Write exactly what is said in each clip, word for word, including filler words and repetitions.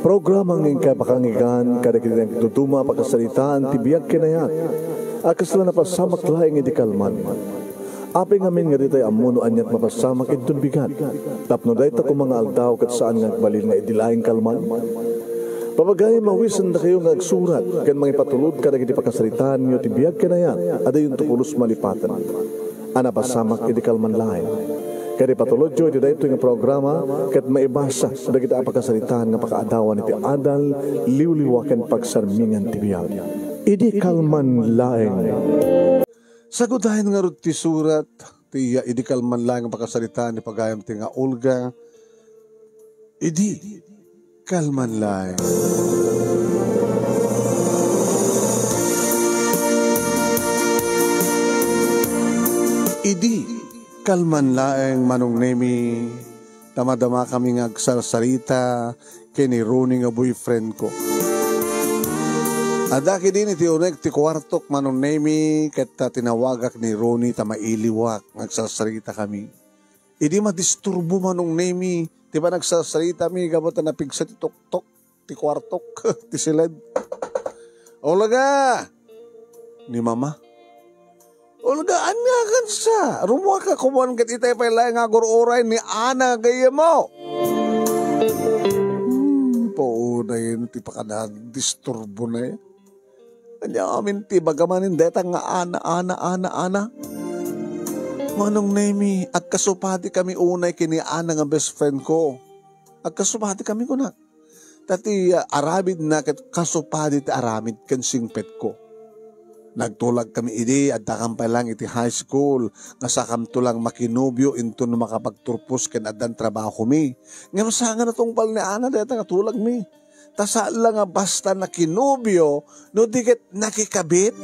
Programa nga inkay pakangigan kadagiti nagduduma a pakasaritaan ti biag ken ayat a kasla napasamak laeng idi kalman. Apay ngamin nga ditay ammo no aniat mapasamak inton bigat, tapno dayta koma nga aldaw ket saan nga agbalin nga idi laeng kalman? Papagayam, awisendakayo nga agsurat ken mangipatulod kadagiti pakasaritaanyo ti biag ken ayat a dayonto pulos malipaten a napasamak idi kalman laeng. Ket ipatulodyo iti daytoy nga programa ket maibasa dagiti a pakasaritaan nga pakaadawan iti adal, liwliwa ken pagsarmingan ti biag. Idi kalman laeng. Sagudayen ngarud ti surat ti iya idi kalman laeng nga pakasaritaan ni pagayam ti nga Olga. Idi kalman laeng. Idi kalman laeng, Manong Nemi, ta madama kami nga agsarsarita ken ni Ronnie nga boyfriend ko. Adda ketdin iti unek ti kuartok, Manong Nemi, ket ta tinawagak ni Ronnie ta mailiwak nga agsarsarita kami. Idi madisturbo, Manong Nemi, ti panagsarsaritami gapu ta napigsa ti tuktok ti kuartok ti siled. "Olga!" ni Mama. "Olga, ania kansa? Rummuarka koman ket itay pay laeng nga agur-uray ni Ana nga gayyemmo." Hmm, paunay ti pakadisturbo na. Ania amin ti ibaga manen dayta nga Ana, Ana, Ana, Ana? Manong Nemi, agkasupadi kami unay ken ni Ana nga best friend ko. Agkasupadi kami, kunak. Ta ti, ah, aramidna ket kasupadi ti aramid ken singpetko. Nagtulag kami idi, adda kam pay lang iti high school, nga sakamto lang makinobio inton makapagturpos ken addan trabahomi. Ngem saan nga natungpal ni Ana dayta nga tulagmi. Ta saan la nga basta nakinobio, no di ket nakikabit.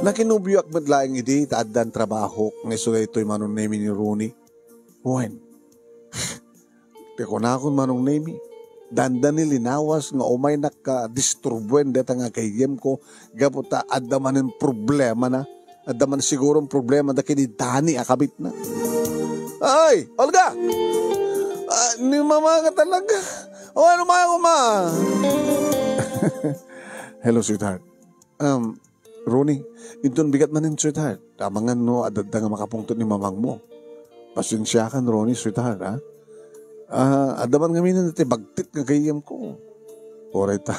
Nakinobioak met laeng idi ta addan trabahok nga isu daytoy Manong Nemi ni Ronnie. Wen, ti kunakon Manong Nemi, dandani linawas nga umaynak a disturbuen dayta nga gayyemko gapu ta adda manen problemana. Adda man siguro problema da ken ni Dani a kabitna. Ay, Olga! Ah, ni Mama nga talaga. O, ano, Ma, Ma? Hello, sweetheart. Um, Ronnie, inton bigat manen, sweetheart. Amangan no adda nga makapungtot ni mamangmo. Pasensiakan, Ronnie, sweetheart, ha? Ah, adda man ngamin ti bagtit nga gayyemko. Uray ta,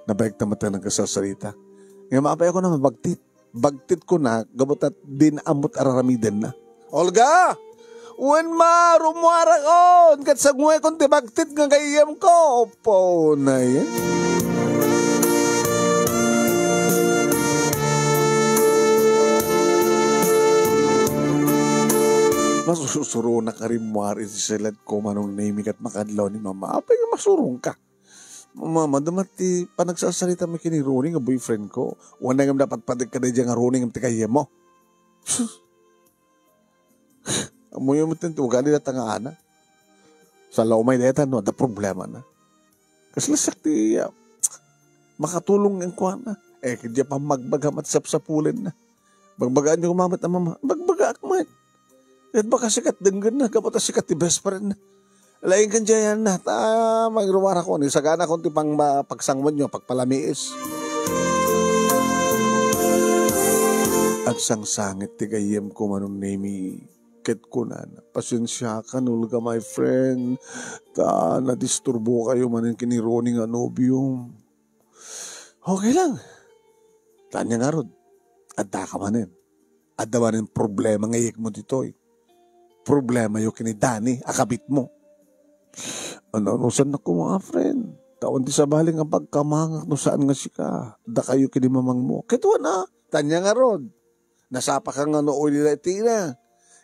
nabaek ta met nga nagsarsarita. Nga maapay ako na mabagtit. Bagtit ko na, gapu ta din ammot araramidenna. Olga! Wen, Ma, rummuarakon, ket saguekon ti bagtit nga gayyemko. Opo, nay. Masusuronak a rimmuar iti siledko, Manong Nemi, ket makadlaw ni Mama. Apay nga masurongka? Mama, madama ti panagsarsaritami ken ni Ronnie nga boyfriend ko. Wen, ngem dapat padek ka daydiay nga Ronnie ngem ti gayyemmo. Sus. Ammoyo met ti ugali dayta nga Ana. Saan la umay dayta no adda problemana. Kasla siak ti, ah, makatulong kenkuana. Eh, ket diak pammagbagam a ti sapsapulenna. Bagbagaanyo koma met a Mama. Bagbagaak met. Ket baka sika ti denggenna, gapu ta sika ti best friend. Laeng ken diayanna, ta mangrumarakon, isaganakon ti pang-, pagsanguenyo, pagpalamiis. Agsangsangit ti gayyemko, Manong Nemi, ket kunana, "Pasensiakan, Olga, my friend, ta nadisturbokayo manen ken ni Ronnie nga nobiom." Okay lang. Ta ania ngarud, addaka manen. Adda manen problema nga iyekmo ditoy. Problemayo ken ni Dani a kabitmo. Ano, ano, saan na koma, friend? Ta awan ti sabali nga pagkamangak no saan nga sika. Dakayo ken ni mamangmo. Ket wen a, ta ania ngarud. Nasapaka nga no uli la iti ina.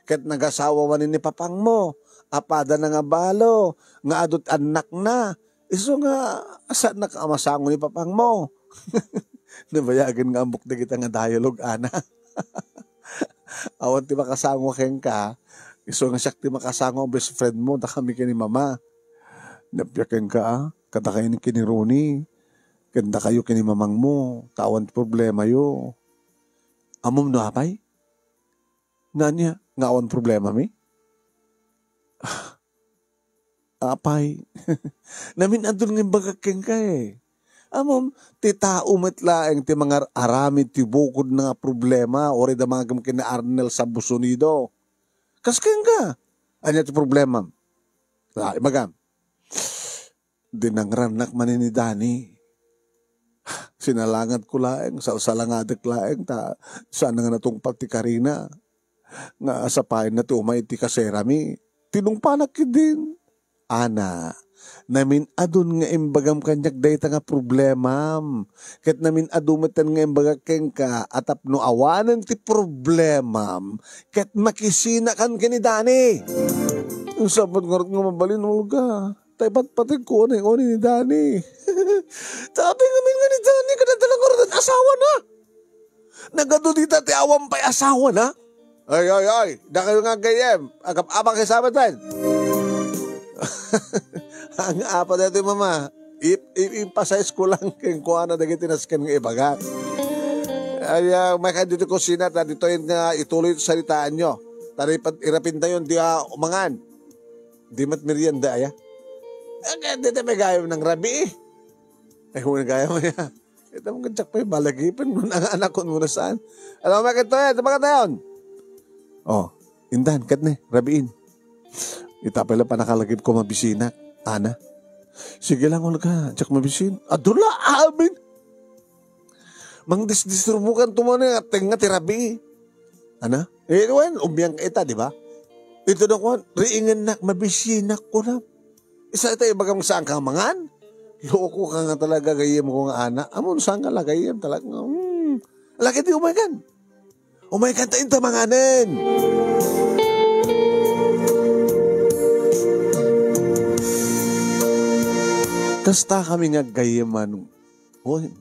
Ket nagasawa manen ni papangmo. Apadana nga balo, nga adu ti annakna. Isu nga, saannak a masango ni papangmo. Nabayagen nga ammok dagita nga dialogue, Ana. Awan ti makasango kenka. Isu nga siak ti makasango a best friend mo, dakami ken ni Mama. Nappiak kenka, a? Kadakayo ni ken ni Ronnie. Ken dakayo ken ni mamangmo, ta awan ti problemayo. Ammom no apay? Nga ania, nga awan problemami? Apay, namin-adun nga imbagak kenka, eh. Ammom, ti tao met laeng ti mangar-aramid ti bukodna nga problema, uray damagem ken ni Arnel Sabusonido. Kas kenka, ania ti problemam? Ah, ibagam. Dinangrannak manen ni Dani. Sinalangadko laeng, salsalangadek laeng, ta saan nga natungpal ti karina nga sapaenna ti umay iti kaserami. Tinungpanak ketdin. Ana, namin-adun nga imbagam kaniak dayta nga problemam. Ket namin-adu metten nga imbagak kenka a tapno awanen ti problemam, ket makisinakan ken ni Dani. Sapay ngarud nga mabalin, Olga. Ta ipatpategko unay-unay ni Dani. Sabi ngamin nga ni Dani, kadadala ngarud asawana. Nagadu dita ti awan pay asawana. Ay, ay, ay, dakayo nga gayyem. Agap-abak kay sabat, man. Ang apa dati, mama? Ip, ip, ipasaysko lang kenkuana dagiti nasken nga ibagak. Ay, ah, may kayo dito kusina, ta dito yung nga ituloy ito salitaan nyo. Tara, ipat-, irapin tayo, di, ah, umangan. Di mat merienda, aya? Ang dito may gayo ng rabi, eh. Ay, kung nagaya mo, ya. Ita mo, kadyak pay malagipen mo na nga anakon mo na saan. Alam mo, kito, eh, ito ba katayon? Oh, indan, kat ne, rabiin. Ita pala panakalagip ko mabisinak. Ana? Sige lang, Olga, diak mabisin. Adula, amin. Mang disdisturbukan to mo na, tenga ti rabi. Ana? Eh, wen, umyang ita, di ba? Ito na kuan, riingan nak, mabisinak ko na. Isa ita, ibagam saan ka mangan? Loko ka nga talaga, gayyem ko nga ana. Amon saan ka la, gayyem talaga. Hmm. Lagi di umaykan. Umaykan ta inta manganen. Kasta kami nga gayyem, Manong. Oy,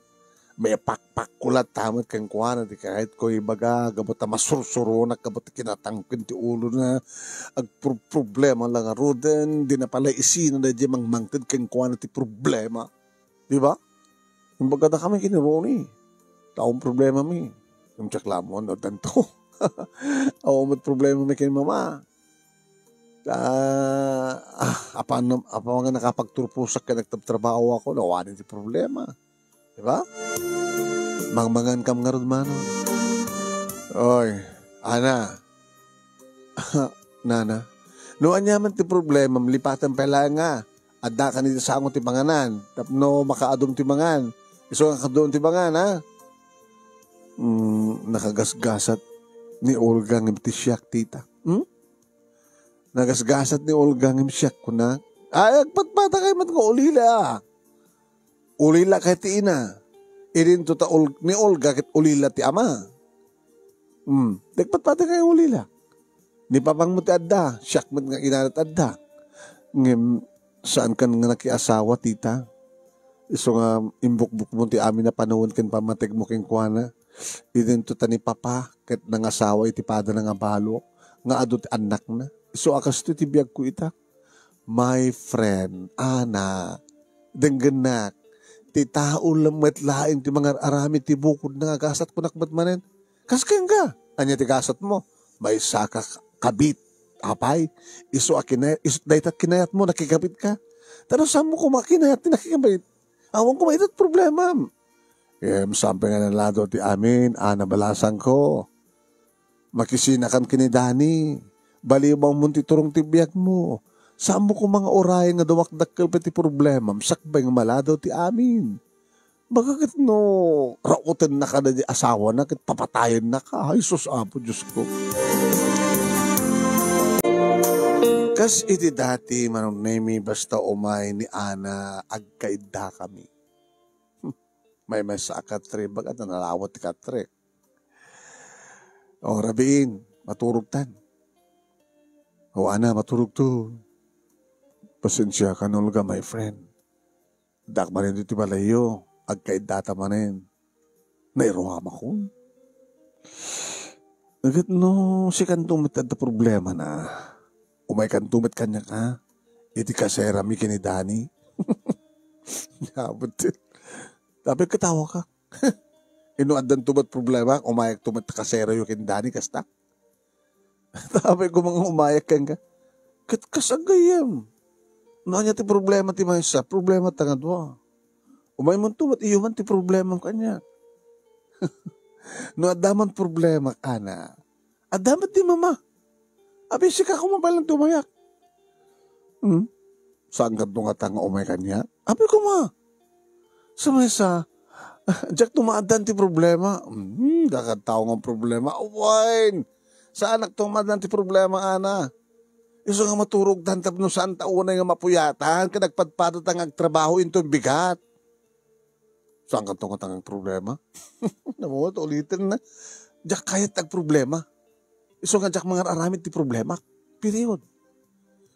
maipakpakko latta met kenkuana ti kayatko ibaga, gapu ta masursuronak, gapu ti kinatangken ti ulona, agpro-, problema la ngaruden, di na pala isina daydiay mangmangted kenkuana ti problema. Di ba? Imbagada kami ken ni Ronnie. Taon problema mi. Ngem diak la ammo no addanto. Awan met problema mi ken mama. Ah, ah, apan, apan nga nakapagturposak ken nagtrabtrabaho ako, no, awanen ti problema. Di ba? Mangmangan kam ngarud, Manong. Oy, ana. Nana, no ania man ti problema, lipaten pay laeng nga. Adda kan iti sango ti panganan, tapno makaadum ti mangan. Isu nga kaduan ti mangan, ha? Hmm, nakagasgasat ni Olga ngem ti siak, tita. Hmm? Nagasgasat ni Olga ngem siak, kuna. Ay, agpatpatakay met nga ulila. Ulila kay ti ina. Idinto ta ul-, ni Olga ket ulila ti ama. Hmm, agpatpatakay nga ulila. Ni papang mo ti adda, siak met nga inanat adda. Ngem, saan kan nga nakiasawa, tita? Isu nga imbukbok mo ti amin a panawen ken pammategmo kenkuana. Idinto ta ni papa ket nangasawa iti padana nga balo nga adu ti annakna. Isu a kastoy ti biagko ita. My friend, ana, denggennak, ti tao la-, met laeng ti mangar-aramid ti bukodna nga gasat, kunak met manen. Kas kenka, ania ti gasatmo? Maysa ka kabit. Apay, isu a kinay-, isu dayta kinayatmo, nakikabitka. Ta no saanmo koma kinayat ti nakikabit, awan koma ita ti problemam. Ngem saan pay nga nalado ti amin, ana, balasangko. Makisinakan ken ni Dani. Balibangmon ti turong ti biagmo. Saanmo koma nga urayen nga dumakdakkel pay ti problemam sakbay nga maladaw ti amin. Baga ket no rautennaka daydi asawana ket papatayennaka. Ay, sus, Apo Diosko. Kas iti dati, Manong Nemi, basta umay ni Ana, agkaiddakami. Maymaysa a katre, baga ta nalawat ti katre. O, rabiin, maturogtan. O, ana, maturogto. Pasensiakan, Olga, my friend. Addaak manen ditoy balayyo, agkaiddata manen. Nairuamakon. Ket no sikanto met adda problemana, umaykanto met kaniak, ha? Iti kaserami ken ni Dani. Abet. Tapay katawa ka. Ino addanto met problema, umayakto met kaserayo ken Dani, kasta? Tapay ko mga umayak kenka. Ket kas a gayyem. No ania ti problema ti maysa, problema ta nga dua. Umaymonto met iyo man ti problemam kaniak. No adda man problema, Ana, adda met ti Mama. Abi, sika koma pay lang ti umayak. Hmm? Saan kadto nga ta nga umay kaniak? Abi, koma. Sa maysa, diak tumaaddan ti problema. Hmm, dakad tao nga problema. Awain! Saanak tumaaddan ti problema, Ana. Isu nga maturogtan tapno saan ta unay nga mapuyatan ken agpadpadata nga agtrabaho inton bigat. Saan kadto nga ta nga problema? Namungot, uliten na. Diak kayat ti agproblema. Isu nga diak mangar-aramid ti problema. Period.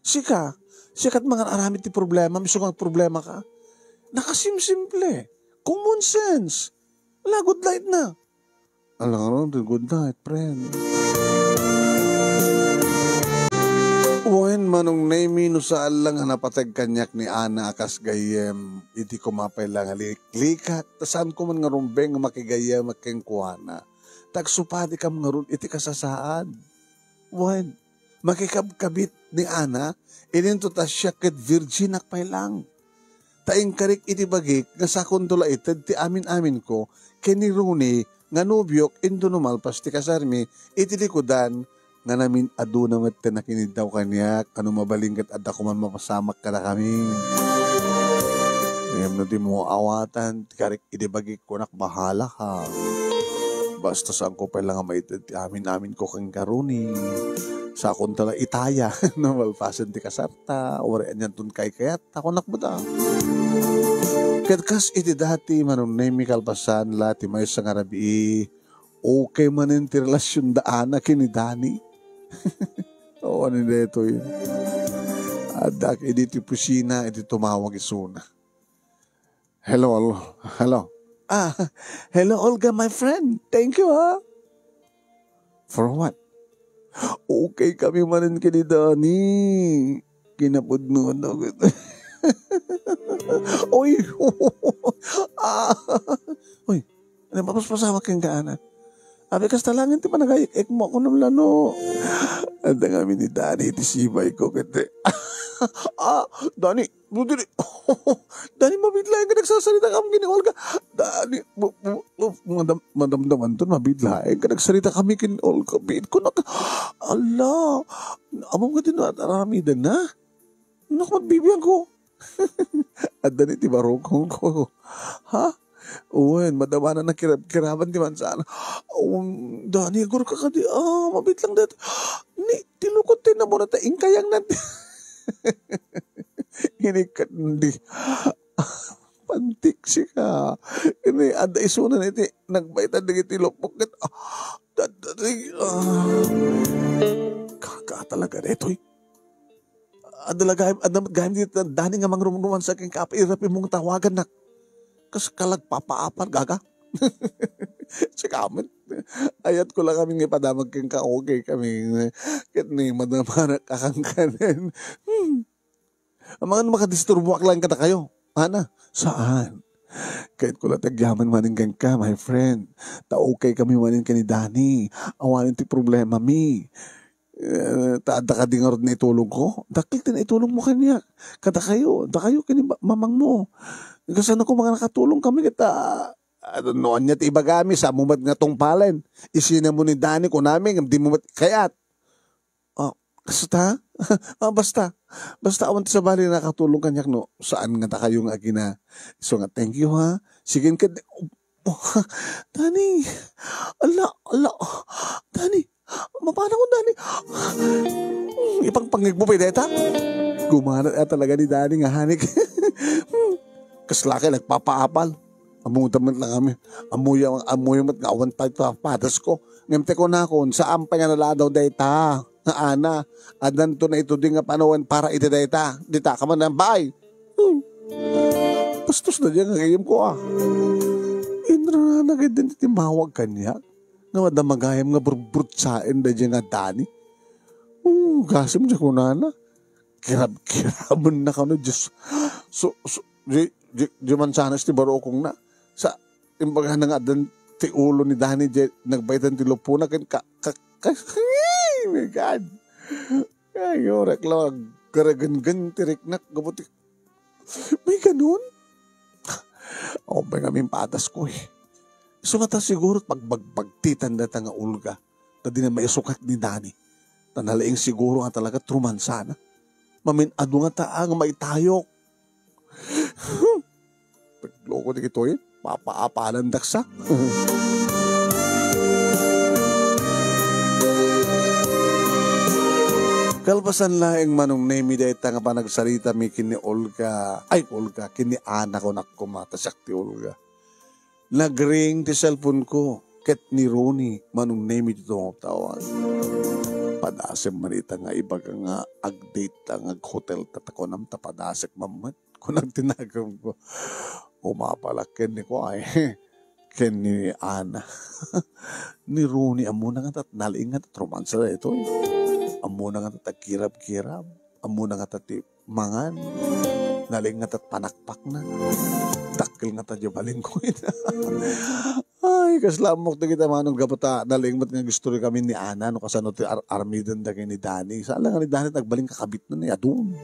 Sika, sika ti mangar-aramid ti problema, isu nga problema ka. Nakasimsimple. Common sense. Ala, good night na. Ala nga ron, good night, friend. Wen, Manong Nemy, no saan lang nga napateg kaniak ni Ana a kas gayyem, idi kumapay lang nga liklikat, ta saan ko man nga rumbeng nga makigayyemek kenkuana. Ta agsupadikam ngarud iti kasasaad. Wen, makikabkabit ni Ana, idinto ta siak ket virginak pay lang. Ta inkarik iti bagik nga sakonto la ited ti amin-aminko ken ni Ronnie nga nobiok inton no malpas ti kasarmi iti likudan nga namin-aduna met ti nakiniddaw kaniak a no mabalin ket adda koman mapasamak kadakami. Ngem no dimo awatan ti karik iti bagik, kunak, bahala ka. Basta saanko pay la nga maited ti amin-aminko ken ni Ronnie. Sakonta la itaya no malpasen ti kasarta, uray anianton kaykayat, ta kunak met a. Ket kas iti dati, Manong Nemy, kalpasan la ti maysa nga rabii, okay manen ti relasionda Ana ken ni Danny. Oo, ni daytoy. Addak idi ti opisina, iti tumawag isuna. Hello, Ol-, hello. Ah, hello, Olga, my friend. Thank you, ha? For what? Okay kami manen ken ni Danny. Kinapudno na. Oy! Ah! Oy! Ano, mapaspasamak kenka, Ana? Abi, kasta laeng ti panagayek-ekmo, kunam la no. Adda ngamin ni Danny iti sibayko, ket, ah, Danny, Rodri-, Danny, mabiit laeng nga nagsasarita kami ken ni Olga. Danny, bu-, bu-, bu-, madam-, madamdamanton, mabiit laeng nga nagsarita kami ken ni Olga. Biit ko nak-, ala, ammom nga din at aramidan na? Nak, magbibiag ko. Adda ni ti barukongko. Ha? Wen, madamana na kirab-kiraban ti mansa. Um, Danny, agurka kadi, ah, mabiit lang dayta. Ni, ti lukot ti namuna ta inkayang na. Inikkat di. Pantik sika. Ini, adda isuna iti nagbaytan dagiti lupok ket, ah, dadari, ah. Kaka talaga daytoy. Adda la gayam, adda met gayam dita, Danny, nga mangrumruman sa ken kapairap imong tawagannak. Kas kalagpapaapar, gaga. Sika met. Ayat ko lang kami nga ipadamag kenka, okay kami. Ket ni madamanak a kankanen. Hmm. Amangan makadisturboak lang kadakayo. Ana, saan? Ket ko la ti agyaman manen kenka, my friend. Ta okay kami manen ken ni Danny. Awanen ti problema mi. Eh, ta adda kadi ngarud naitulongko? Dakkel ti naitulongmo kaniak. Kadakayo, dakayo ken ni ma-, mamangmo. Kasano ko nga nakatulong kami ket, ah, ano, no ania ti ibagami, saan mo met nga tungpalen? Isina mo ni Danny, kunami, ngem di mo met kayat. Oh, kasta? Ah, basta. Basta awan ti sabali nga nakatulong kaniak, no? Saan nga dakayo nga agina-, isu nga, thank you, ha? Sige, ket, Danny, ala, ala, Danny, mapanak, Danny. Hmm, ipangpangngeg mo pay dayta? Gumana talaga ni Danny nga hanik. Hmm, kasla kay nagpapaapal. Ammoda met lang kami. Ammoyo, ammoyo met nga awan pay papadasko. Ngem ti kunakon, saan pay nga naladaw dayta? Nga Ana, addanto na itudi nga panawen para iti dayta. Dita ka man, bay. Hmm. Bastos na diay nga gayam ko, ah. Inrana kay din ti timmawag kaniak. Nga adda magayam nga burburtsaen daydiay nga Danny. Oh, gasem diay kunana. Kirab-kiraben na kano, Diyos. So, so, di, di, di mansanas ti barukongna. Sa, imbagana nga addan ti ulo ni Danny, di, nagbaytan ti lupona, ken ka, ka, ka, my God. Ay, orek lang, Pero genggen ti riknak, gapu ti, may ganun? Awan pay ngamin patasko, eh. Isu ngata siguro pagbagbagtitan dayta nga Olga, ta dina maisukat ni Dani. Ta nalaing siguro nga talaga ti romansana. Mamin-adu ngata nga maitayok. Nagloko dagitoy, papaapalandak sa. Kalpasan laeng, Manong Nemi, dayta nga panagsaritami ken ni Olga, ay, Olga, ken ni Ana, kunak koma, ta siak ti Olga. Nagring ti cellphone ko, ket ni Ronnie, Manong Nemi, ti tumawtawag. Padasem man ita nga ibaga nga ag-date ta nga ag-hotel ta, ta kunam ta padasek man met. Kunak ti nakem ko. Umapalak ken ni kuay. Ken ni Ana. Ni Ronnie, ammona ngata, nalaing ngata ti romansa daytoy. Ammona ngata ti agkirab-kirab. Ammona ngata ti mangan. Nalaing ngata ti panakpakna. Dakkel ngata diay balingko. Ay, kasla ammok dagita, Manong, gapu ta nalaing met nga agistorya kami ni Ana, no, kasano ti ar-, armiden da ken ni Dani. Saan la nga ni Dani ti agbalin kakabitna ni adun.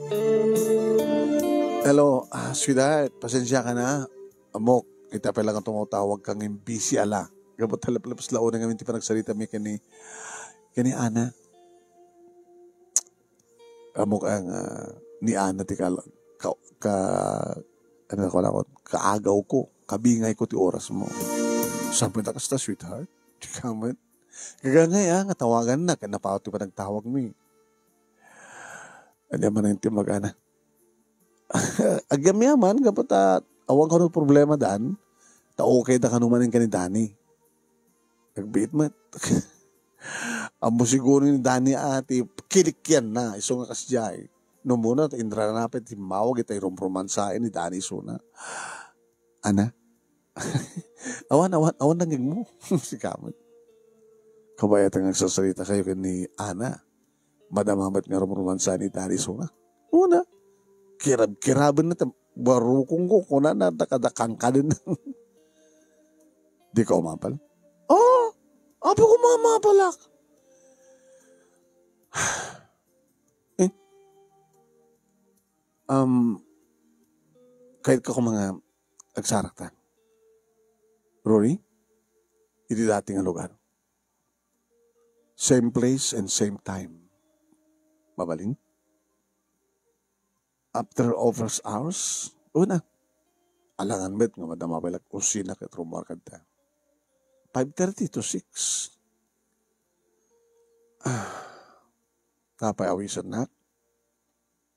Hello, ah, sweetheart, pasensiaka na. Ammok, ita pay la nga tumawtawag ka ngem busy a la. Gapu ta leplep la unay ngamin ti panagsaritami ken ni, ken ni Ana. Ammok nga ni Ana ti kal-, ka, ka, ano ko lang, kaagaw ko, kabingay ko ti oras mo. Sabi na kasta, sweetheart. Di ka man. Kagangay, ah, nga tawagan na, kaya napaot ti panagtawag mi. Anya man ti magana. Agyamyaman, gapu ta, awan kano problema dan, ta okay da kano manen ken ni Dani. Nagbiit met. Ammo siguro ni Dani a ti kilikkian na, isu nga kasdiay. No muna, ta inrana pay timmawag ita irumromansaen ni Dani isuna. Ana? Awan, awan, awan nangeg mo. Si Kamet. Kabayatan nga agsarsarita kayo ken ni Ana. Madama met nga rumromansa ni Dani isuna. Una, kirab-kiraben na ta, barukong ko, kunana, dakadakangkaden. Di ka umapal? Oo, apo ko mamapalak. Eh, um, kahit ka kung mga agsarak ta. Rory, iti dati nga lugar. Same place and same time. Mabalin? After office hours, una. Alangan met nga madama pay la kusina ket rummuar kadta. Five thirty to six. Ah, tapay awisan na.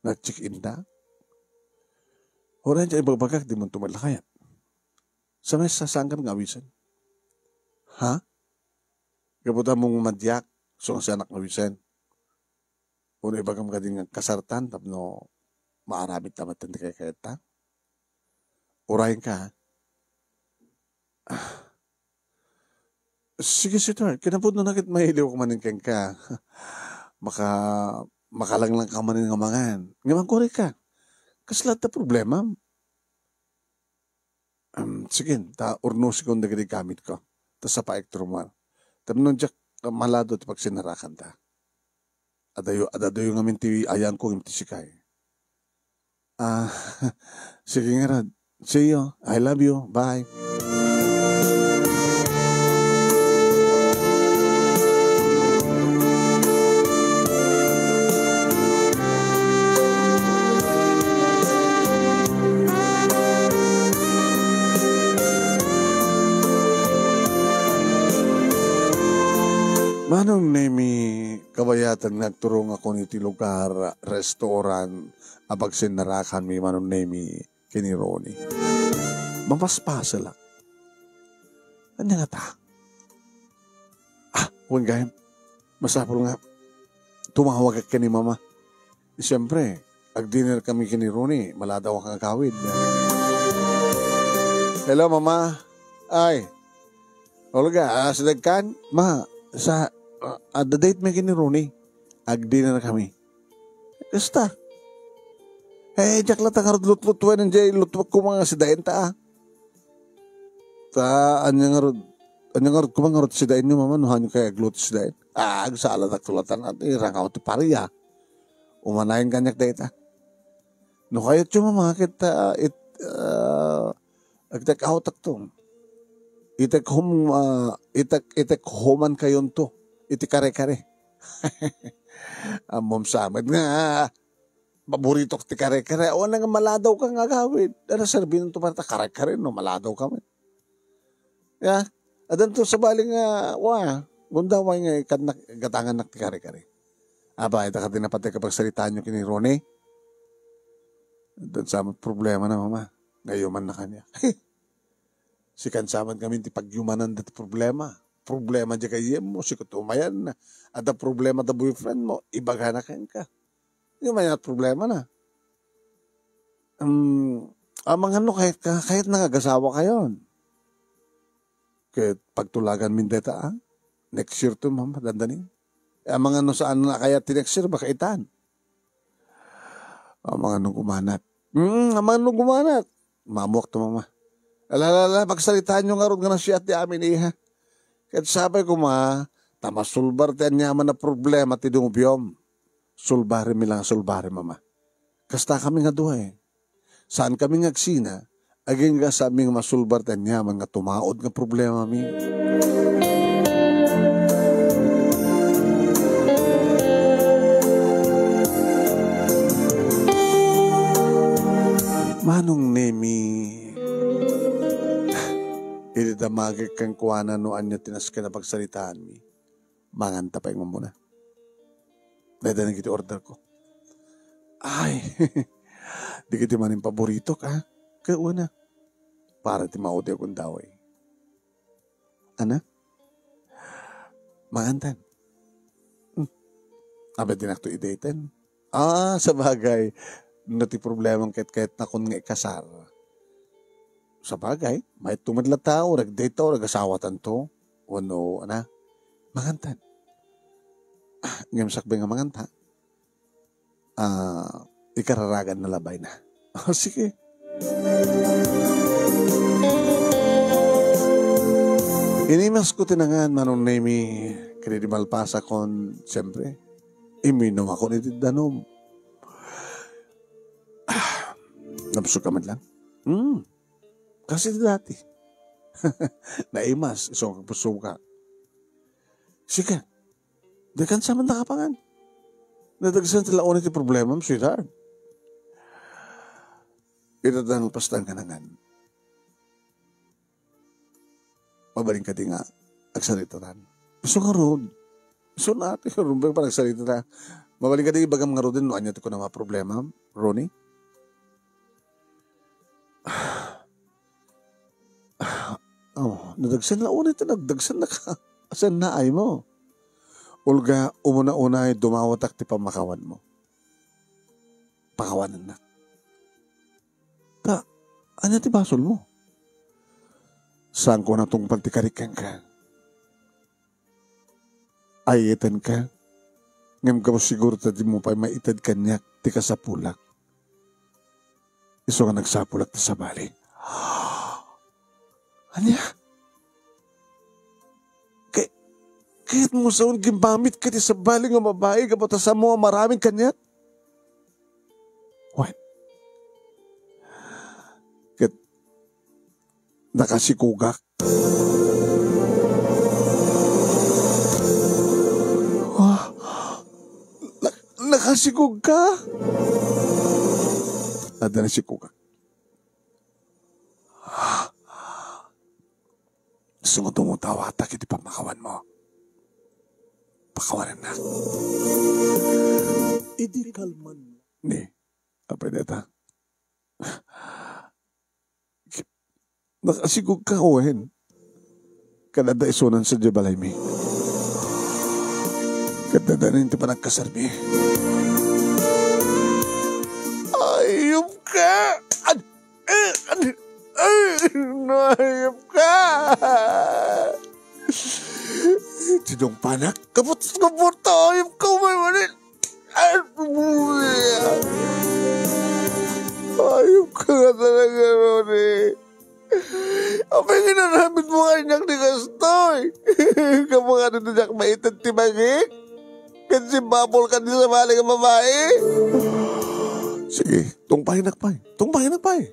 Nag-check-in da. Uray, diay ibagbagak, di man tumalakayat. Sa may sasangkan nga awisan. Ha? Gapu ta mong madiak, so nga siya anak nga wisen. Uno ibagam kadi nga kasartan, tapno maaramid ta met ti kaykayatta. Urayen ka, ha? Ah. Sige, sweetheart, kinapudno na ket mailiwak manen kenka. Maka-, makalanglang ka manen nga mangan. Nga mangkuray ka. Kasla ta problema. Am, sige, ta urnosikon dagiti gamitko. Ta sapaek ti rummuar. Tapno diak malado ti pagsinnarakanta. Adayo, adadayo ngamin ti ayangko ngem ti sika. Ah, sige ngarud. See you. I love you. Bye. Manong Nemi, kabayatan nga agturongakon iti lugar, restaurant, a pagsinnarakanmi, Manong Nemi, ken ni Ronnie. Mapaspaselak. Ania ngata? Ah, wen gayam. Masapul nga tumawagak ken ni Mama. Siyempre, ag-dinner kami ken ni Ronnie, maladaw nga agawid. Hello, Mama. Ay, Olga, ah, sidagkan? Ma, sa, ah, adda date mi ken ni Ronnie. Ag-dinner kami. Kasta. Eh, diak latta ngarud lutlutuan, diay lutluak koma nga sidaen ta, ah. Ta, ania ngarud, ania ngarud koma ngarud sidaenyo, Mama, no haanyo kaya agluto sidaen? Ah, agsalanak tulatan at irangaw ti paria. Umanayon kaniak dayta. No kayatyo, mama, ket, ah, it, ah, agtek outakto. Itek home, ah, itek, itek homan kayonto iti kare-kare. Ammom sa met nga, paboritok ti kare-kare. Awan nga maladaw ka nga agawid. Dara serbinonto para ta kare-kare no maladaw ka met. Ya, adanto sabali nga, wa, gundaway nga ikadnak, gatangannak ti kare-kare. Aba, ita ka ti napatay ka pagsaritaanyo kini Ronnie. Adan sa met problema na, mama. Nga yuman na kanya. Sikan sa met ngamin ti pagyumanan dati problema. Problema di kayem mo, sikuto mayan na. Ada problema da boyfriend mo, ibagana kenka. Yuman nga problema na. Um, amangan no kayat ka, kayat na nga agasawa kayon. Ket pagtulagan min deta, ah? Next year to, mama, dandanin. Eh, amangan no saan na kayat ti next year, baka itan. Amangan no gumanat. Hmm, amangan no gumanat. Mamuak to, mama. Ala, ala, ala, pagsaritaanyo ngarud nga nasiat ti amin, iha. Ket sapay koma, ta masulbar ti aniaman a problema ti nobiom. Sulbari mi lang, sulbari, mama. Kasta kami nga dua, eh. Saan kami nga agsina, agingga saan mi nga masulbar ti aniaman nga tumaud nga problemami. Manong Nemi, idi damagek kenkuana no ania ti nasken a pagsaritaanmi, manganta pay nga umuna. Dayta dagiti order ko. Ay, dagiti manen paboritok, ah. Kaya una, para ti maudi a gundaway. Ana? Mangantan. Hmm. Abet dinakto idaytan. Ah, sabagay. No ti problema ket kayat nakon nga ikasar. Sabagay, maitto met la tao, rag dayta, rag asawatanto. Wano, ana? Mangantan. Ah, ngem sakbay nga manganta. Ah, ikararagan na labay na. Oh, sige. Inimas ko ti nangan, Manong Nemi, ket idi malpasakon, siyempre, iminum ako iti danum. Ah, nabsog ka man lang? Hmm. Kasi dati. Naimas, isu nga agpasuka. Sige. Di kan sa man nakapangan. Nadagsan ti laon iti problema, sweetheart. Ita dan pastan nga nangan. Mabalin ka di nga agsarita tan. Isu ngarud. Isu na, ati ngarud, ba, panagsarita ta. Mabalin ka di ibagam ngaruden no ania ti kunam a problema, Ronnie? Oh, nadagsen la unay ti nagdagsen na ka. Asan naay mo? Olga, umuna-unay, dumawatak ti pammakawan mo. Pakawanennak. Ta, ania ti basol mo? Saan ko natungpal ti karik kenka? Ay-ayetenka, ngem gapu siguro ta dimo pay maited kaniak ti kasapulak. Isu nga nagsapulak ti sabali. Ania? Kay, kayat mo sa un gimmamit ka ti sabali nga babai gapu ta saanmo a maramid kaniak? Wen, ket nakasikogak. Ah, na-, nakasikog ka? Adda nasikogak. Isu nga dumawat iti pammakawan mo. Pakawanennak. Idi kalman. Ni, apay deta? Nakasigog ka, Owen. Kadada isunan sa di balaymi. Kadada na ti panagkasarmi. Ayop ka! Ad-, eh, ad-, ay, naayop ka! Tinungpanak, kaput, kaput, ayop ka, umay, umay. Ayop ka nga talaga, Ronnie. Apay nga inaramid mo kaniak ti kastoy? Gapu nga diak maited ti bagik? Ket simbapol ka di sabali nga babai. Sige, tungpayenak pay. Tungpayenak pay.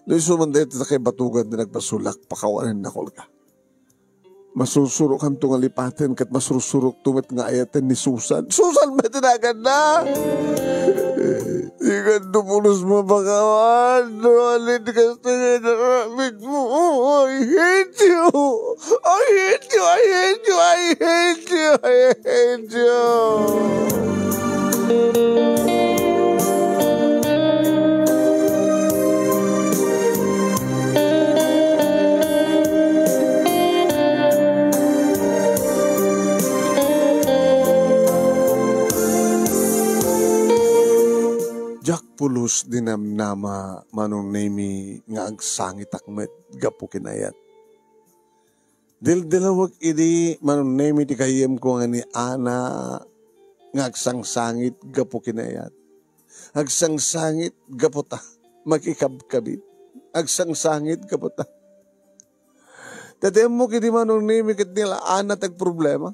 No isu man dayta kaibatugan ti nagbasolak, pakawanennakon ka. Masursurokanto nga lipaten ket masursurokto met nga ayaten ni Susan. Susan met ti naganna! Dikanto pulos mapakawan no alin kasta nga inaramid mo. I hate you! I hate you! I hate you! I hate you! I hate you! Diak pulos dinamnama, Manong Nemi, nga agsangitak met gapu ken ayat. Dildilawek idi, Manong Nemi, ti gayyemko nga ni Ana nga agsangsangit gapu ken ayat. Agsangsangit gapu ta makikabkabit. Agsangsangit gapu ta. Tatiemmo kidi, Manong Nemi, ket ni la Ana ti agproblema.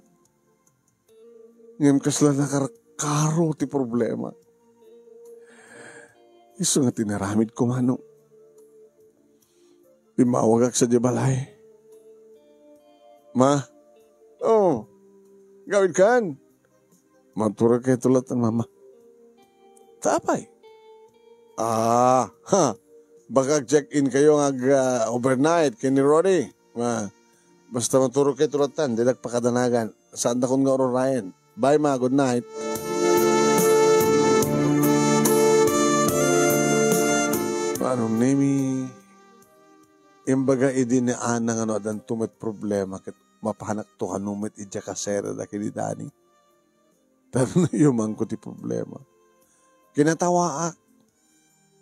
Ngem kasla nakarkaro ti problema. Isu nga tinaramidko, Manong. Immawagak sadiay balay. Ma? Oh, gawidkan? Maturog kayo tulatan, Mama. Ta apay? Ah, ha. Baka check-in kayo nga ag, ah, overnight kay ni Ronnie. Ma, basta maturog kayo tulatan, di nagpakadanagan. Saan dakon nga ururayan? Bye, Ma. Good night. Manong Nemi, imbaga idi ni Ana nga no addanto met problema ket mapanakto kano met idiay kasera da ken ni Dani. Tarno yumanko ti problema. Kinatawaak.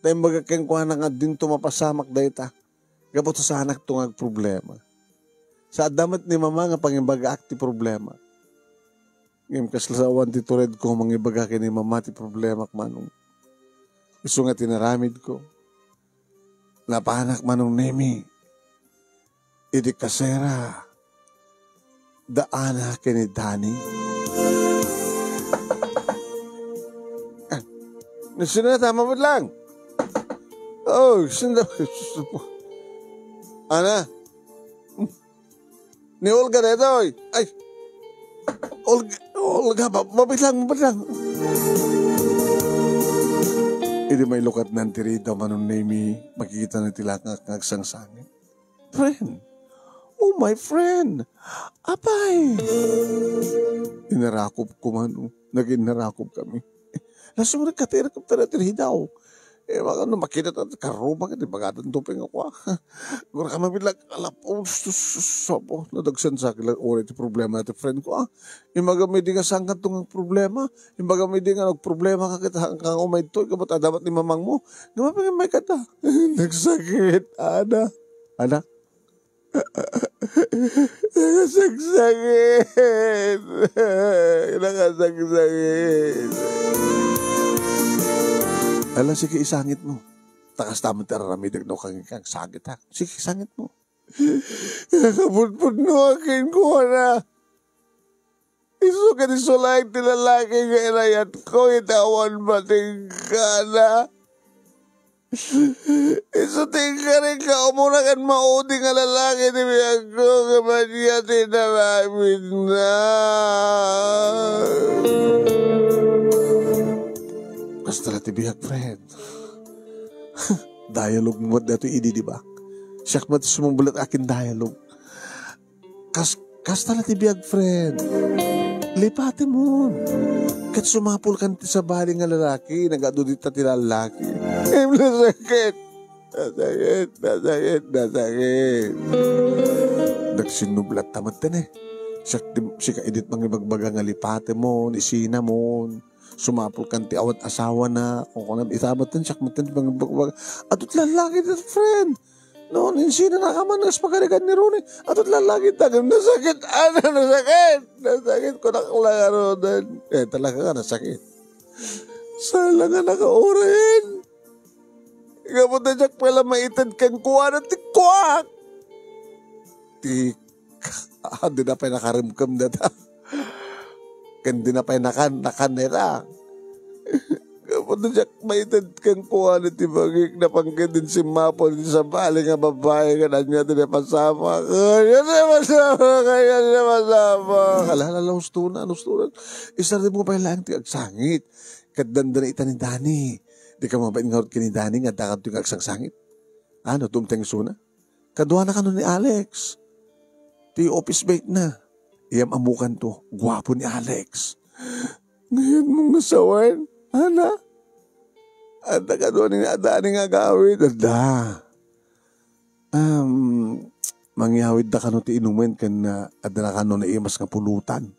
Ta imbaga kenkuana nga dinto mapasamak dayta. Gapu ta saanakto nga agproblema. Sa adda met ni Mama nga pangimbagaak ti problema. Ngem kasla awan ti turedko mangibaga ken ni Mama ti problemak, Manong. Isu nga tinaramidko. Napanak, Manong Nemi. Idi kasera da Ana ken ni Dani. Ah, sino na tama met lang? Oh, sino? Ana? Ni Olga daytoy. Ay. Olga, Olga, ma-, mabitlang, mabitlang. Idi mailukatnan ti Rita, Manong Nemi, makikitana ti langak nga agsangsangit. Friend. Oh, my friend. Apay. Inarakop ko man, oh. Naging narakop kami. Nasumunod ka, tira ka, tira, tira, hidaw. Eh, baka no makita ta, karuma ka, di ba, gatan tuping ako, ah. Gura ka mabilag, alap, oh, sus, sus, sus, apo, nadagsan sa akin lang, uri ti problema ti friend ko, ah. Imaga may di nga sangkad tong problema, imaga may di nga nagproblema ka kita, hanggang umay to, ikaw ba't adamat ni mamang mo? Nga mapingan may kata. Nagsakit, ana. Anak, Nakasakit. Nakasakit. Ala, sige, isangit mo. Takas taman ti araramidek no kang, kang sakit, ha? Sige, isangit mo. Nakapudpudno akin ko na. Isu ket isu laeng ti lalaki nga inayatko iti awan matingkana. Isu ti inkarik nga umuna ken maudi nga lalaki ti biagko nga mania ti inaramidna. Kasta la ti biag, friend. Dialogue mo met daytoy idi, di ba? Siak met sumungbalat akin dialogue. Kas-, kasta la ti biag, friend. Lipatemon. Ket sumapulkan ti sabali nga lalaki, nagadu dita ti lalaki. Em, nasakit. Nasakit, nasakit, nasakit. Nagsinnublat ta met ten, eh. Siak ti, sika idit mangibagbaga nga lipatemon, isinamon. Sumapulkan ti awan asawana. Kung kunam, ita met ten, siak met ten mangibagbaga. Adut lalaki dita, friend. No, insina na ka man, kas pagarigan ni Ronnie. Adut lalaki, dagem nasakit, ana, nasakit. Nasakit ko na kalagaruden. Eh, talaga nga nasakit. Sala nga nakaurayen. Gapu ta diak pala maited kenkuana ti kuak. Ti, ah, di na pay nakaremkem data. Ken di na pay nakan, nakan ita. Gapu ta diak maited kenkuana ti bagik, napan ket din simmapo ti sabali nga babai, ken ania ti napasamak? Ania ti napasamak? Ania ti napasamak? Ala, ala, ala, hustonan, hustonan. Isardengmo pay laeng ti agsangit. Ket dandana ita ni Dani. Di ka mabait ngarud ken ni Dani nga adda kadto nga agsangsangit? Ano, dumteng isuna? Kaduana kano ni Alex. Ti office mate na. Iyam-ammokanto, guapo ni Alex. Ngayon mong nasawen, Ana? Adda kano ni, adda ni nga agawid? Adda. Um, mangyawid da kano ti inumen ken, ah, adda na kano naimas nga pulutan.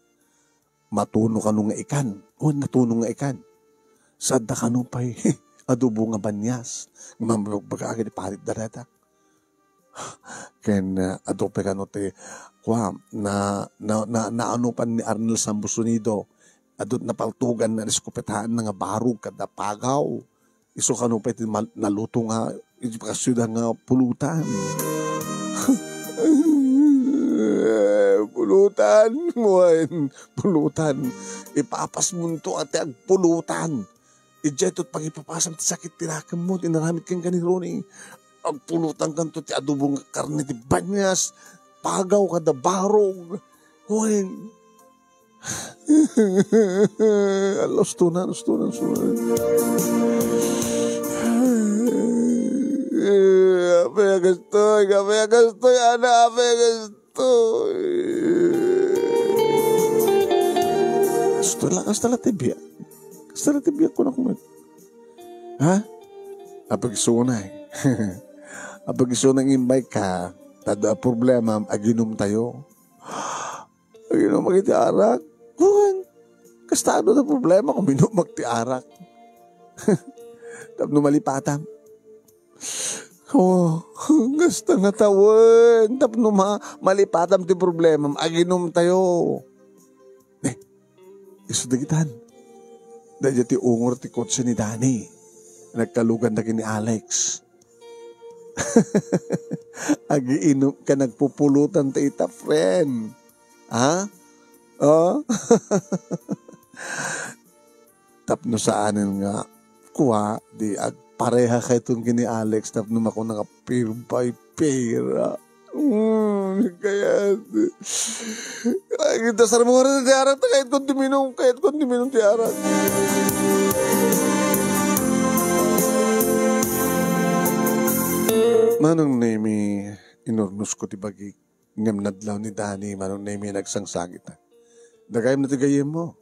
Matuno kano nga ikan. O, natuno nga ikan. Sadda kano pay adobo nga banias. Nga mabagbaga agad iparit da data. Ken, ah, adu pay kano ti, kua, na, na, na, naano pan ni Arnel Sambusunido, adut napaltugan na eskopetahan na nga barog kada pagaw. Isu kano pay ti mal-, naluto nga, iti pakasyuda nga pulutan. Pulutan, wen, pulutan. Ipapasmonto a ti agpulutan. Idiay tot pagipapasam ti sakit ti nakemmo, ti inaramid kenka ni Ronnie. Agpulutan kanto ti adobo nga karne ti banias, pagaw kada barog. Wen. Ala, ustonan, ustonan, ustonan. Apay a gastoy, apay a gastoy, Ana, apay a gastoy. Kasta la, kasta la ti biag. Kasta la ti biag, kunak met. Ha? Apag isuna, eh. Apag isuna nga imbay ka, ta adda problema, aginom tayo. Aginom iti arak. Wen, kasta adda problema, uminom ti arak. Tapno malipatam. Oh, kasta nga tawen, tapno ma-, malipatam ti problema, aginom tayo. Eh, isu dagitan. Daydiay ti ungor ti kotse ni Dani. Nagkalugan da ken ni Alex. Agiinom ka, nagpupulutan ta ita, friend. Ha? Oh? Tapno saanen nga, kua, di agpareha kayton ken ni Alex tapno makuna nga pair by pair. Mm, kayat. Ay, dasar mo nga rin ti arak, ta kayat ko ti minum, kayat ko ti minum ti arak. Manong Nemi, inurnos ko ti bagik, ngem nadlaw ni Dani, Manong Nemi, nagsangsangit. Dagayem na ti gayyem mo.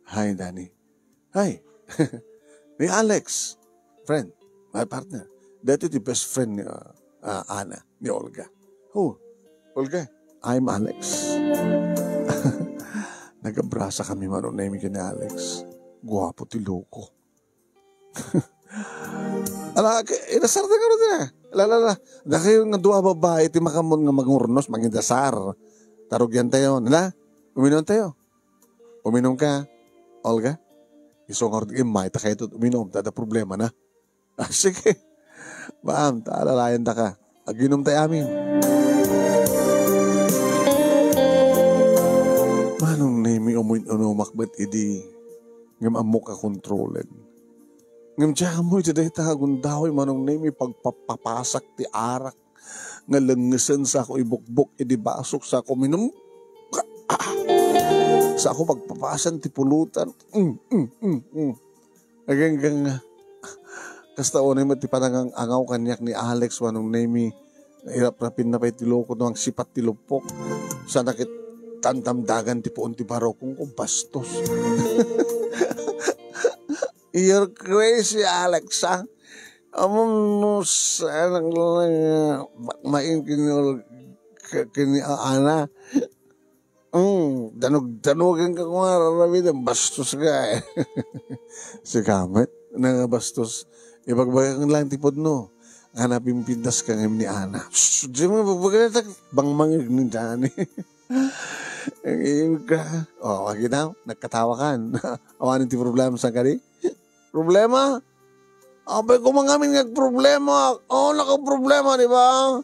Hi, Dani. Hi. Ni Alex. Friend. My partner. Dati ti best friend ni, uh, uh, Ana, ni Olga. Oh, Olga, I'm Alex. Nagabrasa kami, Manong Nemi, ken ni Alex. Guapo ti loko. Ala, ke-, inasar na nga ron na. La, la, la. Dakayo nga dua babae, ti makaammo nga mangurnos, mangidasar. Tarugian tayo, nila? Uminom tayo. Uminom ka, Olga? Isu nga ron, imay, ta kayo uminom, ta adda problema na. Ah, sige. Ma'am, ta alalayan ta ka. Aginom tayo amin. Manong Nemi, umin-unomak met idi, ngem ammok a kontrolen. Ngem diak ammo iti dayta nga gundaway, Manong Nemi, pagpapapasak ti arak nga lengngesen, sako ibukbok idi basok, sako minum-, sako pagpapasan ti pulutan. Mm, mm, mm, mm. Agingga, kasta unay met ti panangang-angaw kaniak ni Alex, Manong Nemi, nairaprapinna pay ti loko no agsipat ti luppok. Sana ket tandamdagan ti puon ti barukongko, bastos. You're crazy, Alex, ha? Ammom no saan lang, ah, bakmain ken ni Ol-, ke-, ken ni Ana. Mm, danog-danogen ka koma aramiden, bastos ka, eh. Sika met, nangabastos. Ibagbagak lang ti pudno. Nga napimpintas ka ngem ni Ana. Shh, di mo ibagbagak, bangmangeg ni Dani. Ang iyong ka. Oh, makita, nagkatawa kan. Awanin ti problema, saan kadi? Problema? Apay ko mangamin nga problema. Oh, nakaproblema, di ba?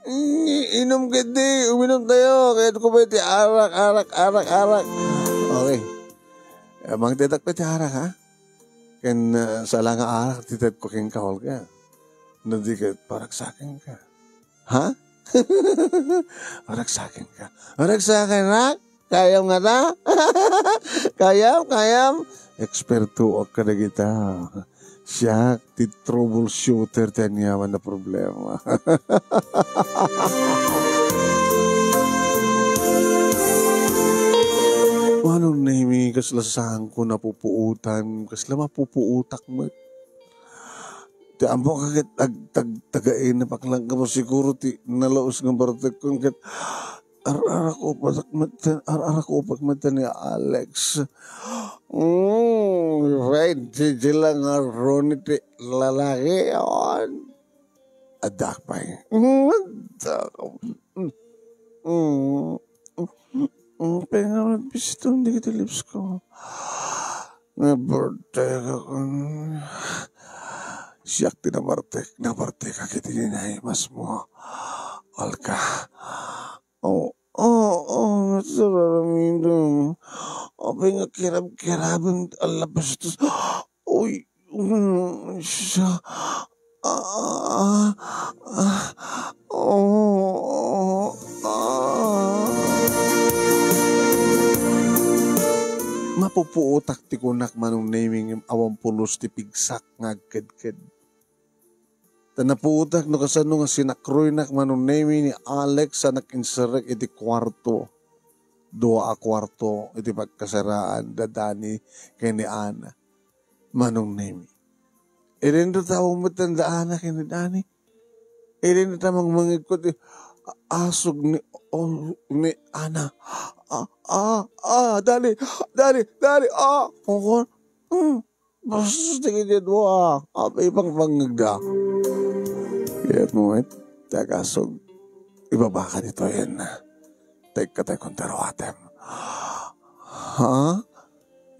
Mm, inom ketdi, uminom tayo. Kayat ko pay ti arak, arak, arak, arak. Okay. Eh, mangtedak pay ti arak, ha? Ken, ah, sala nga arak ti tedko kenka, Olga. No di ket paragsakenka. Ha? Paragsakenka. Paragsakenak? Kayam ngata? Kayam, kayam? Ekspertoak kadagita. Siak ti troubleshooter ti aniaman a problema. Manong Nemi, kasla saanko napupuotan, kasla mapupuotak met. Ti ammok ket ag-, tag-, taga-inep ak lang kamo siguro ti nalaus nga bartekkon ket ar-, arakupak met, ar-, arakupak met ni Alex. Mm, right, di, di lang aruni ti lalaki, on. Addak pay. Mm, addak. Mm, mm, mm, pengamet bisitong dagiti lips ko. Nabartek ako. Siak ti nabartek, nabartek iti naimasmo. Olga. Oh, oh, oh, nasararamidem. Apay nga kirab-kirabem ti allabastos. Uy, mm, siya. Ah, ah, oh, ah. Mapupuotak ti kunak, Manong Nemi, ngem awan pulos ti pigsak nga agkedked. Ta napuotak no kasano nga sinakroynak, Manong Nemi, ni Alex a nakinserrek iti kuarto. Dua a kuarto iti pagkasaraan da Dani ken ni Ana, Manong Nemi. Idinta tawag met da Ana ken ni Dani. Idinta mangmangegko ti asog ni, oh, ni Ana. Ah, ah, ah, Dani, Dani, Dani, ah, oh, hmm. Bastos dagiti dua, apay pangpangngegda? Kayatmo met ti agasog, ibabaka ditoyen. Taigka tayo kung taruatem. Ha?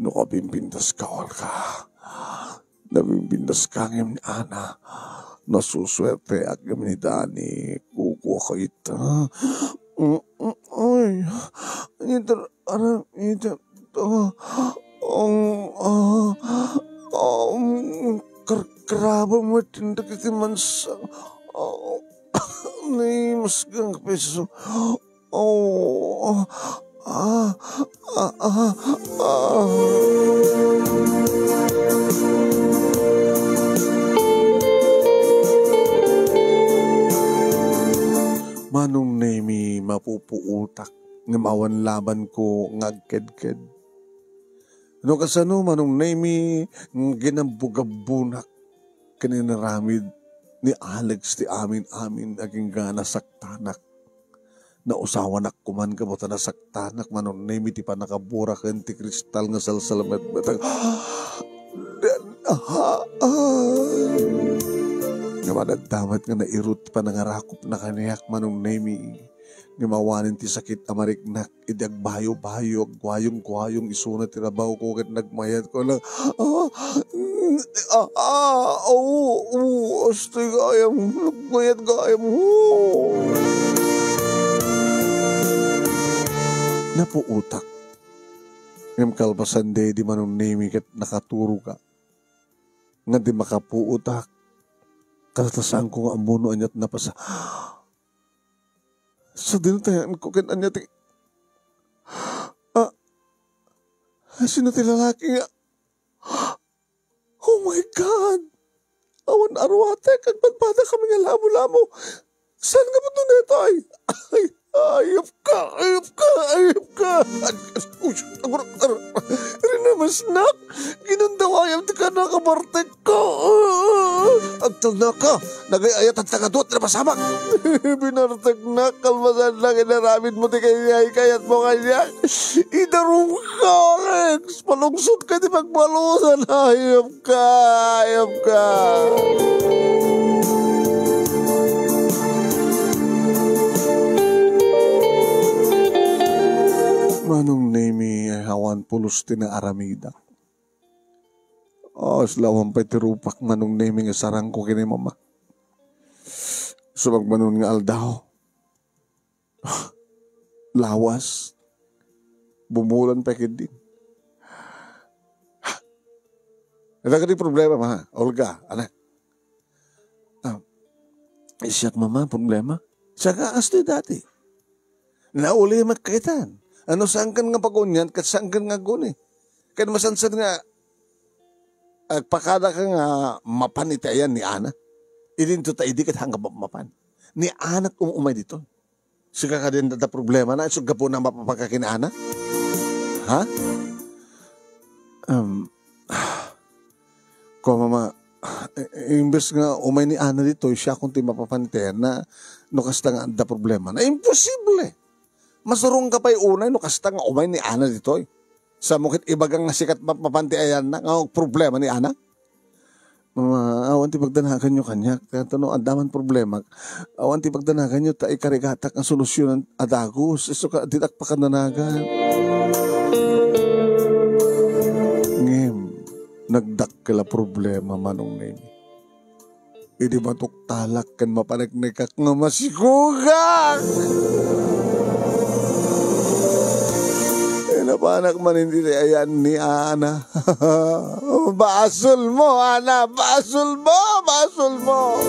No kabimbintas ka, Olga. Nabimbintas ka ngem ni Ana. Nasusuerteak ngem ni Dani. Kukua ka ita. Mm, mm, ay. Ita, ara, ita. Ah, ang, ah, um, karkaraba met dagiti mansa. Ah, ni mas gang piso. Oh, ah, ah, ah, ah. Manong Nemi, mapupuotak. Ngem awan labanko nga agkedked. No kasano, Manong Nemi, nga ginabbo-gabbonak ken inaramid ni Alex ti amin-amin, agingga nasaktanak. Nausawanak koman gapu ta nasaktanak, Manong Nemi, ti pannakabura ken ti kristal nga salsalmetmetag. Den, ah, ah. Nga madaddamat nga nairut ti panangarakopna kaniak, Manong Nemi. Ngem awanen ti sakit a mariknak idi agbayo-bayo, agguayong-guayong isuna ti rabawko ket nagmayatko lang. Ah, mm, ah, ah, oh, oh, astoy gayam, nagmayat gayam, oh. Napuotak. Ngem kalpasan daydi, Manong Nemi, ket nakaturoka. Nga di makapuotak. Kasla saanko nga ammo no ania ti napasa-, Sadino ti ayanko ken ania ti, ah, sino ti lalaki nga, oh my God! Awan aruatek, agpadpadakami nga lamo-lamo. Saan nga pudno daytoy? Ay, ayup ka, ayup ka, ayup ka. Uy, agur-, ar-, rinamasnak. Ginundawayam ti kanakabartek ko. Agtalnaka, nagay-ayat at tangadot na masamak. Binarteknak, kalmasannak, inaramid mo ti kayat, kayat mo kanya. Idarum ka, Alex. Palungsot ka ti pagbalusan. Ayup ka, ayup ka. Manong Nemi, awan pulos ti naaramidak. Awas lawan pay ti rupak, Manong Nemi, nga sarangko ken ni Mama. Sumagmanon nga aldaw. Lawas. Bumulan pay ketdi. Dagiti problema, ma, Olga, anak. Ah, siak, mama, problema. Saka, kastoy dati. Naulimek kaitan. Ano, sangken nga pagunyan, ket sangken nga aguni. Ket masansan nga, agpakada ka nga mapan iti ayan ni Ana. Idinto ta idi ket hangga mapan. Ni Ana um-, umay dito. Sika kadin da problema na, isu gapu na mapapan ka ken ni Ana? Ha? Um, Ko, mama, i-, imbes nga umay ni Ana ditoy, siakon ti mapapan iti ayanna, no kasta nga adda problema na. Imposible! Masurong ka pay unay no kasta nga umay ni Ana ditoy. Sa mo ket ibaga nga sikat mapapan ti ayanna, nga problema ni Ana? Mama, awan ti pagdanaganyo kaniak. Kaya no, adda man problema, awan ti pagdanaganyo ta ikarigatak nga solusyonan a dagus. Isu ka, ditak pakadanagan. Ngem, nagdakkel a problema, Manong Neni. Idi matuktalak ken mapaneknekak nga masikugak. Napanak man iti ayan ni Ana. Basol mo, Ana! Basol mo! Basol mo!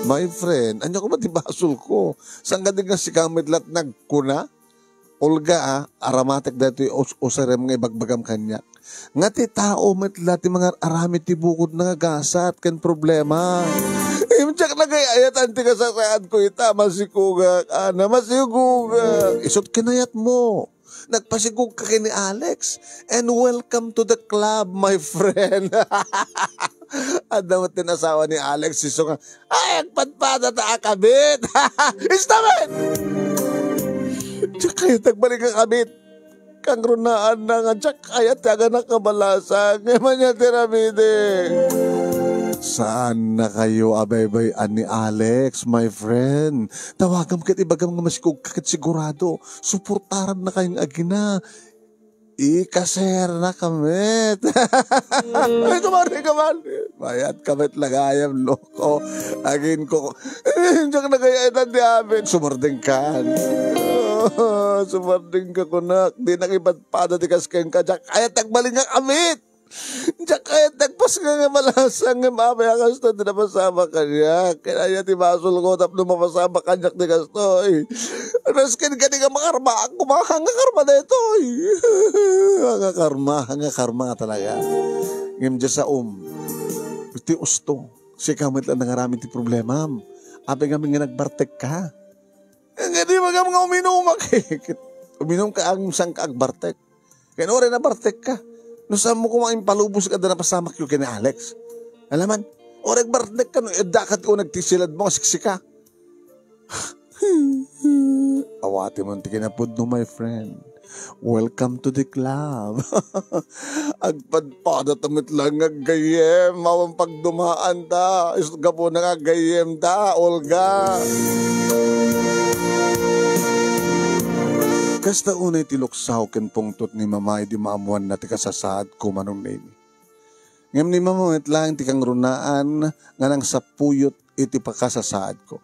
My friend, ania koma ti basol ko? Saan ka di nga sika met lat nagkuna? Olga, ah, aramatek daytoy us-, usarem nga ibagbagam kaniak. Nga ti tao met la ti mangar-aramid ti bukodna nga gasat ken problema. Imdiak nagay-ayatan ti kasasaadko ita, masikugak, Ana, masikugak. Isut' kinayat mo. Nagpasikog ka ken ni Alex. And welcome to the club, my friend. Adda met ti asawa ni Alex, isu nga, "Ay, agpadpada ta a kabit." Stop it! Diak kayat agbalik a kabit. Kangrunaanna nga diak kayat ti aganak a balasang. Ngem ania ti aramidek? Saannakayo a baybay-an ni Alex, my friend. Tawagam ket ibagam nga masikog ka ket sigurado. Suportarannakayon agina. Ikaserna ka met. Ay, kumari, kumari. Mayat ka met la gayam, loko. Agin ko. Diak nagay-ayatan ti amin. Sumardeng kan. Sumardeng ka kunak. Dinak ipadpada ti kas kenka. Diak kayat agbalik nga kabit. Diak kayat agpasngeng a balasang ngem apay a kastoy ti napasamak kaniak. Ket ania ti basolko tapno mapasamak kaniak ti kastoy? Nasken kadi nga makarma, kumakan nga karma daytoy. Nga karma, nga karma nga talaga. Ngem diay saom, ti usto, sika met la nangaramid ti problemam. Apay ngamin nga nagbartek ka? Nga di magam nga uminumak. Uminum ka, ang saan ka agbartek. Ken uray nabartek ka. No saan mo koma impalubos kada napasamak yo ken ni Alex. Alaman, uray agbartek ka no adda ka ti uneg ti silad mo nga siksika. Awati mo ti kinapudno, my friend. Welcome to the club. Agpadpada ta met lang nga aggayyem, awan pagdumaan ta. Isu gapuna nga aggayyem ta, Olga. Kasta unay ti luksaw ken pungtot ni Mama idi maammoanna ti kasasaadko, Manong Neni. Ngem ni Mama met laeng ti kangrunaan nga nangsapuyot iti pakasasaadko.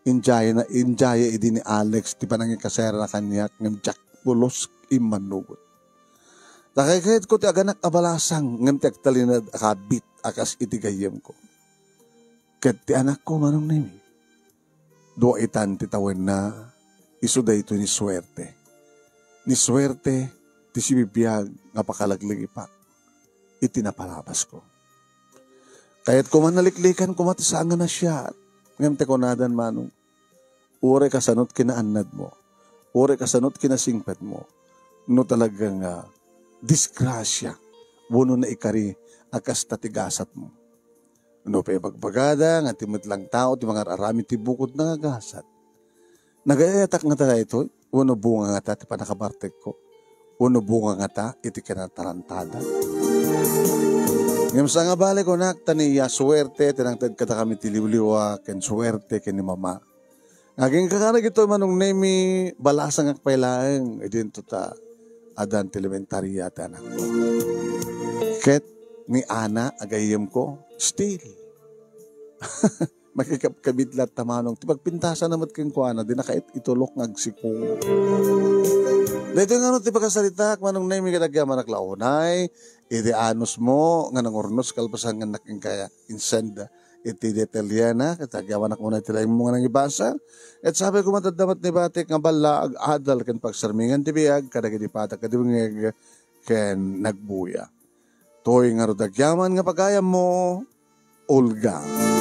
Indiayna, indiaya idi ni Alex ti panangikaserana kaniak ngem diak pulos immannugot. Ta kaykayatko ti aganak a balasang ngem ti agtalinaed a kabit a kas iti gayyemko. Ket ti anakko, Manong Nemi, dua itan ti tawenna, isu daytoy ni Suerte. Ni Suerte ti sibibiag nga pakalaglagipak iti napalabasko. Kayatko man naliklikan koma ti saan nga naasiaat, ngem ti kunadan, Manong, uray kasano ti kinaannadmo, uray kasano ti kinasingpetmo, no talaga nga disgrasia wenno naikari a kasta ti gasatmo. No pay bagbagada nga ti met lang tao ti mangar-aramid ti bukodna nga gasat, nagayatak ngata daytoy? Wenno bunga ngata ti pannakabartekko? Wenno bunga ngata iti kinatarantada? Ngem saan nga bale, kunak, ta ni a suerte ti nangted kadakami ti liwliwa ken suerte ken ni Mama. Nga aginkakana ditoy, Manong Nemi, balasangak pay laeng idinto ta addan ti elementaria ti anakko. Ket ni Ana a gayyemko, still. Makikabkabit latta, Manong. Ti pagpintasana met kenkuana, dinaka it-, itulok nga agsikog. Daytoy ngarud ti pakasaritak, Manong Nemy, ket agyamanak la unay iti anusmo nga nangurnos kalpasan nga nakinkaya insend iti detalyena, ket agyamanak unay ti laingmo nga nangibasa. Ket sapay koma ta adda met ni batik nga balla, ag-adal ken pagsarmingan ti biag kadagiti patag ket bungeg ken nagbuya. Toy ngarud agyaman nga pagayammo, Olga.